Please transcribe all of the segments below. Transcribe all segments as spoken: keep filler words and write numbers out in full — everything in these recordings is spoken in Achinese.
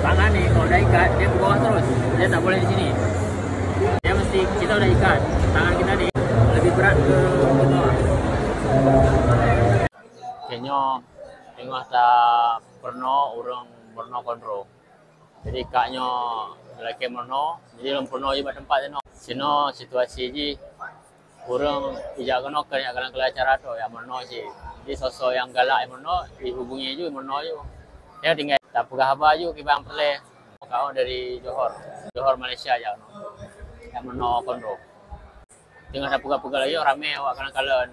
Tangan ni kalau dah ikat, dia ke bawah terus. Dia tak boleh di sini. Dia mesti, kita dah ikat. Tangan kita ni lebih berat ke bawah. Kayaknya tengah tak pernah orang pernah kontrol. Jadi kak nyoe lakée meurunoe, jadi lôn peurunoe jih bak teumpat sinoe. Sinoe situasi jih ureuëng ijak keunoe keu jak kalon-kalon acara tu, jak meurunoe cit. Jadi soe-soe nyang galak meurunoe, ihubungi ju, meurunoe ju. Nyoe tinggai tapeugah haba ju kiban peureulée. Kawan dari Johor, Johor Malaysia jak keunoe. Jak meurunoe kondro. Teungoh tapeugah-peugah lagée ramé awak kalon-kalon.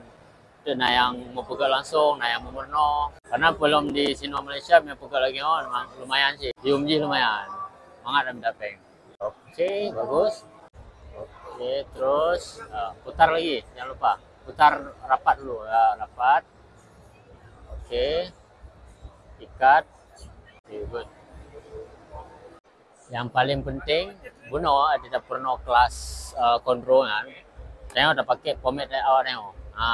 Teuk na nyang meupeugah langsung, na nyang meumeurunoe. Karena peulom di sinoe Malaysia, meupeugah lagée nyoe memang lumayan cit. Yum jih lumayan. Mangat dah minta péng. Oke, bagus. Oke, terus, ah, putar lagi, jangan lupa. Putar rapat dulu, ya, rapat. Oke. Ikat. Oke, good. Nyang paling penting, bunoe ada peurunoe kelas, eh, kondro nyan. Tanyoe tapakek pomade awak tanyoe. Ha,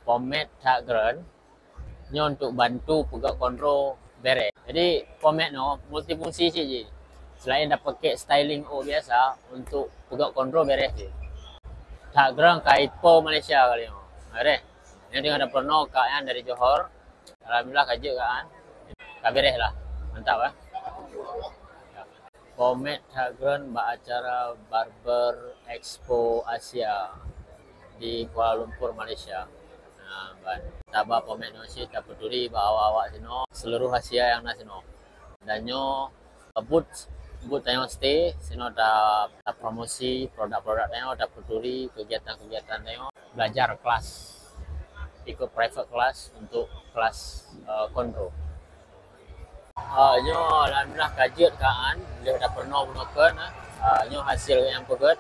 pomade that green nyoe untuk bantu peugöt kondro bereh. Jadi pomade nyoe multifungsi cit jih. Selain tapakek styling ôk biasa, untuk peugöt kondro bereh cit. That green ka ipo Malaysia kali nyoe. Bereh. Nyoe teuka tapeurunoe kak nyan dari Johor. Alhamdulillah ka jeuet kan. Ka bereh lah. Mantap eh. Pomade that green bak acara Barber Expo Asia di Kuala Lumpur, Malaysia. Nah, ban. Taba pomade nyoe cit tapeuturi bak awak-awak sinoe, seluruh Asia nyang na sinoe. Dan nyoe booth, booth tanyoe stay sinoe ta, tapromosi produk-produk tanyoe, tapeuturi kegiatan-kegiatan tanyoe, belajar kelas, ikut private class untuk kelas, eh, kondro. Ah, nyoe alhamdulillah ka jeuet kak nyan, lheueh tapeurunoe bunoe keuh, ah, nyoe hasil nyang peugöt.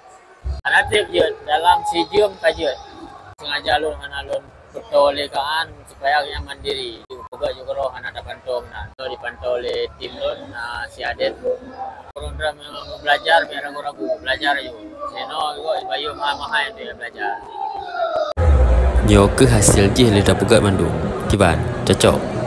Hana treb jeuet, dalam sijeuem ka jeuet. Sengaja lôn hana lôn peutoe lé kak nyan supaya awaknyan mandiri. Peugöt ju keudroe hana tapantoe meunan. Nyoe dipantoe lé tim lôn, ah, si Aden. Program nyang belajar, biar ragu-ragu, belajar ju. Sinoe juga bayeue mahai-mahai untuk belajar. Nyoe keuh hasil jih lheueh tapeugöt mandum. Kiban, cocok.